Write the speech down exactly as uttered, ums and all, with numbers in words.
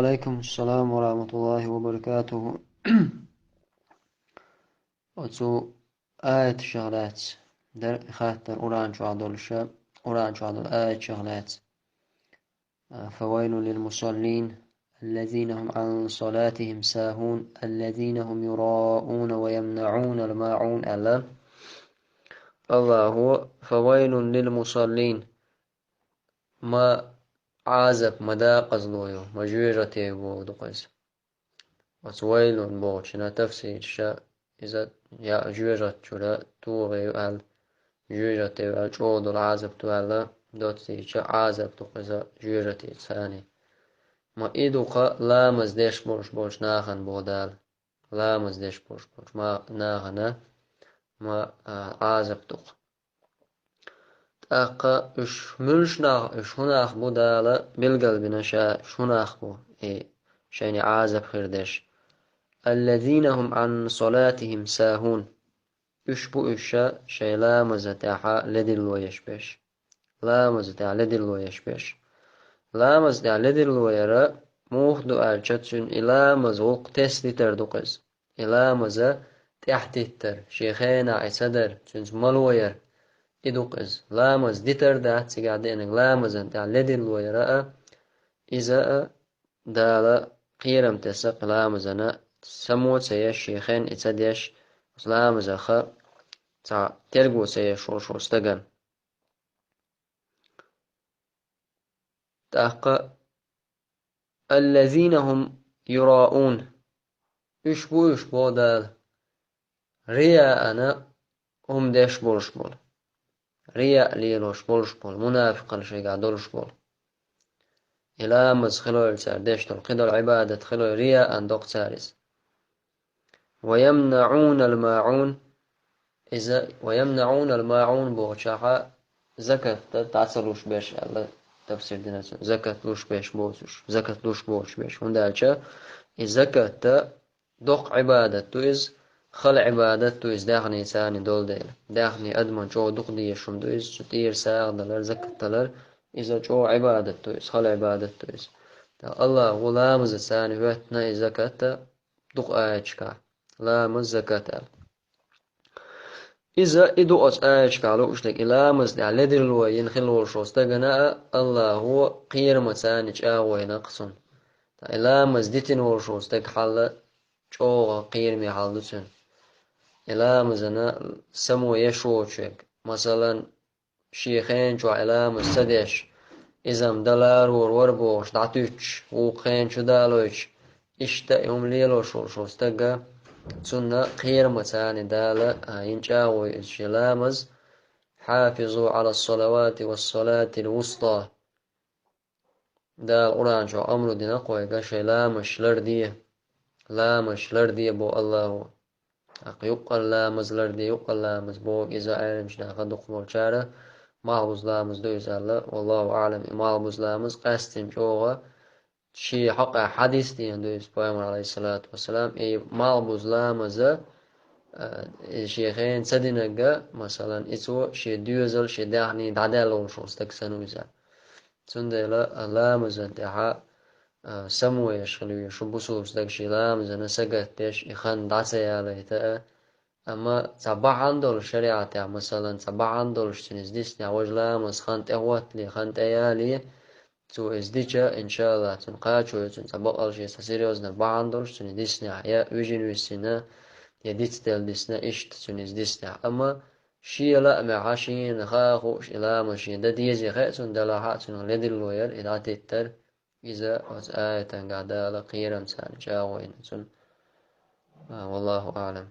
وعليكم السلام ورحمة الله وبركاته. Оцу аяташах лаьцна дара хаттар Къуръан чохь долуша, Къуръан чохь долу аяташах лаьцна. فويل للمصلين الذين هم عن صلاتهم ساهون الذين هم يراءون ويمنعون الماعون аьлла. Аллахо: فويل للمصلين. Ма Ӏазап, ма декъазло ю, ма жоьжахате ю бохург ду-кх иза. Оцу вайлун бохучунна тафсирчаша иза я жоьжахати чуьра тухур ю аьлла, жоьжахате ю аьлла, чӀогӀа долу Ӏазап ду аьлла, доццийча Ӏазап ду-кх иза жоьжахатица царна. Ма и ду-кх ламаз деш болуш болчу нахана боху Дала. Ламаз деш болуш болчу ма-, нахана ма, а, Ӏазап ду-кх. ТӀаккха уьш муьлш нах, уьш хӀун нах бу Дала билгалбина ша, уьш хӀун нах бу, и шайна Ӏазап хир дерш? الذين هم عن صلاتهم ساهون. Уьш бу уьш шайн ламаза тӀехь ледарло еш берш. Ламаза тӀехь ледарло еш берш. Ламаза тӀехь ледарло яра муха ду аьлча, цуьнан и ламаза гӀуллакх тесна дитар ду-кх иза. И ламаза тӀаьхьатеттар, шен хенахь и ца дар, цуьнца мало яр, и ду-кх иза. Ламаз дитар дац цигахь деанарг, ламазан тӀехь ледарло яра а, иза а Дала кхерам тесна кху ламазана, само ца еш, шен хенахь и ца деш, оцу ламазах цхьа терго ца еш волуш волу стагана. ТӀаккха الذين هم يراءون. Уьш бу уьш, боху Дала, рияъана хӀума деш болуш болу. Рияъ лелош болуш болу, мунафикъалла шайгахь долуш болу. И ламаз хилойла цара деш долу, кхидолу Ӏибадат хилой рияъана до-кх цара иза. ويمنعون الماعون. Иза ويمنعون الماعون бохучохь закат дӀа ца луш берш аьлла тафсир дина цуьнан. Закат луш берш боцуш, закат луш боцуш берш. ХӀунда аьлча и закат доккха Ӏибадат ду иза, хала Ӏибадат ду иза даьхни царна долу дела. Даьхни адаман чӀогӀа дукха дезаш хӀума ду иза, цу тӀера сагӀа далар, закат далар, иза чӀогӀа Ӏибадат ду иза, хала Ӏибадат ду иза. ТӀаккха Аллахо ламаза царна хӀоьттина и закат дукха аяташкахь. Ламаз, закат аьлла. Иза и ду оцу аяташкахь лууш дерг, и ламаза тӀехь ледарло йина хила волуш волу стагана а Аллахо кхерама царна чӀагӀо йина-кх цунна. Ткъа и ламаз дитина волуш волу стаг хьал чӀогӀа кхераме хьал ду цуьнан. И ламазана само еш воцург, масалан, шен хен чохь и ламаз ца деш, иза-м дан ларор вара бохуш, дӀатуьттуш, вукху хен чу далойтуш, иштта и хӀума лелош волуш волу стага, цунна кхерама царна Дала, а, йина чӀагӀо ю иза шен ламаз: حافظوا على الصلوات والصلاة الوسطى. Дала Къуръан чохь амру дина кхойга шайн ламазаш ларде, ламазаш ларде бо Аллахо. ТӀаккха юккъал ламаз ларде, юккъал ламаз боху иза Ӏеламчу наха дукхахболчара, малхбуза ламаз ду иза аьлла, валлаху аӀлам, и малхбуза ламаз къаьстина чӀогӀа шен хьокъехь хьадис дина ду иза пайхамар, алейхиссалату вассалам, и малхбуза ламаза, а, и шен хена ца динарга, масалан, и цо шен доьзал, шен даьхни дӀадаьлла волуш волу стаг санна ву иза. Цундела ламазан тӀехьа, а, само еш хила веза шу бусулба стаг шен ламазана сагатдеш, и хан дӀа ца ялайта а. Амма цхьа бахьана долуш шариӀатехь, масалан, цхьа бахьана долуш цуьнан иза диснехь, важа ламаз хан тӀехӀоттале, хан тӀеяле, цо иза дича, иншааллахӀ, цуьнан кхачо ю, цуьнан цхьа бакъалла шен цхьа серьёзна бахьана долуш цуьнан диснехь, я вижина висина, я дицделла дисна, иштта цуьнан иза диснехь. Амма шен лаамехьа, шена хаа хууш, и ламаз шен дан дезий хаьа цунна, делахь а цунах ледарло яр, и дӀатеттар, иза оцу аятангахь Дала кхерам царна чӀагӀо йина цунна. А, валлаху аӀлам.